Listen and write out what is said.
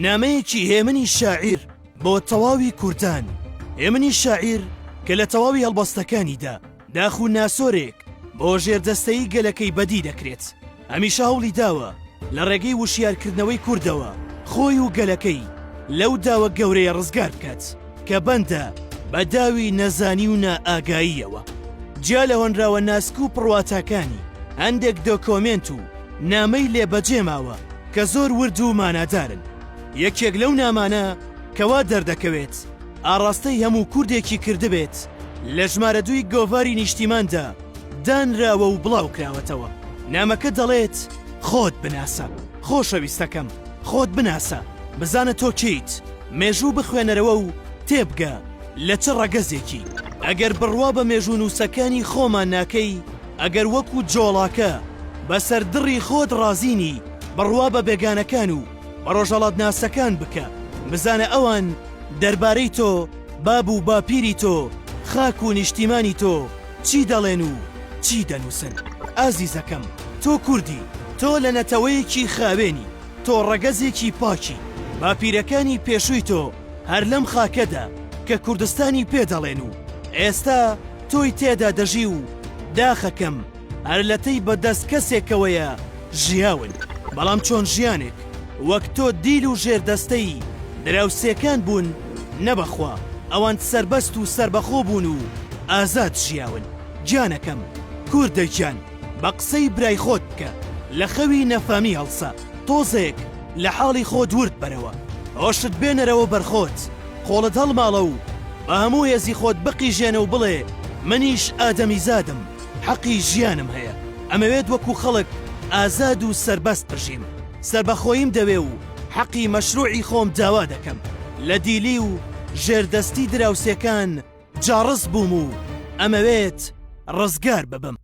نامەیەکی هێمنی شاعیر بۆ تەواوی کوردان، هێمنی شاعیر کە لە تەواوی هەڵبەستەکانیدا داخ و ناسۆرێک بۆ ژێردەستەیی گەلەکەی بەدی دەکرێت، هەمیشە هەوڵی داوە لە ڕێگەی وشیارکردنەوەی کوردەوە خۆی و گەلەکەی لەو داوە گەورەیە ڕزگار بکات کە بەندە بە داوی نەزانی و نائاگاییەوە. جیا لە هۆنراوە ناسک و پڕواتاکانی، هەندێک دۆکۆمێنت و نامەی لێ بەجێ ماوە کە زۆر ورد و مانادارن. یەکێک لەو نامانە کە وا دەردەکەوێت ئاڕاستەی هەموو کوردێکی کردبێت، لە ژمارە دووی گۆڤاری نیشتیماندا دانراوە و بڵاوکراوەتەوە. نامەکە دەڵێت، خۆت بناسە، خۆشەویستەکەم، خۆت بناسە، بزانە تۆ کێیت، مێژوو بخوێنەرەوە و تێبگە لە چ ڕەگەزێکی. ئەگەر بڕوا بە مێژوونووسەکانی خۆمان ناکەی، ئەگەر وەکو جۆڵاکە بەسەر دڕی خۆت ڕازی نی، بڕوا بە بێگانەکان و بە ڕۆژهەڵاتناسەکان بکە، بزانە ئەوان دەربارەی تۆ، باب و باپیری تۆ، خاک و نیشتیمانی تۆ چی دەڵێن و چی دەنووسن. ئازیزەکەم، تۆ کوردی، تۆ لە نەتەوەیەکی خاوێنی، تۆ ڕەگەزێکی پاکی، باپیرەکانی پێشووی تۆ هەر لەم خاکەدا کە کوردستانی پێ دەڵێن و ئێستا تۆی تێدا دەژی و داخەکەم هەر لەتەی بە دەست کەسێکەوەیە ژیاون، بەڵام چۆن ژیانێک وەک تۆ دیل و ژێردەستەی دراوسێکان بوون نە بەخوا ئەوان سەربەست و سەربەخۆ بوون و ئازاد ژیاون گیانەکەم کوردە گیان بە قسەی برای خۆت بکە لە خەوی نەفامی هەڵسە تۆزێک لە حاڵی خۆت ورد بەرەوە هۆشت بێنەرەوە بەرخۆت قۆڵت هەڵماڵە و بە هەموو هێزی خۆت بقیژێنە و بڵێ منیش ئادەمیزادم حەقی ژیانم هەیە ئەمەوێت وەکو خەڵک ئازاد و سەربەست بژیم سەربەخۆییم دەوێ و حەقی مەشروعی خۆم داوا دەکەم لە دیلی و ژێردەستی دراوسێکان جاڕس بووم و ئەمەوێت ڕزگار ببم.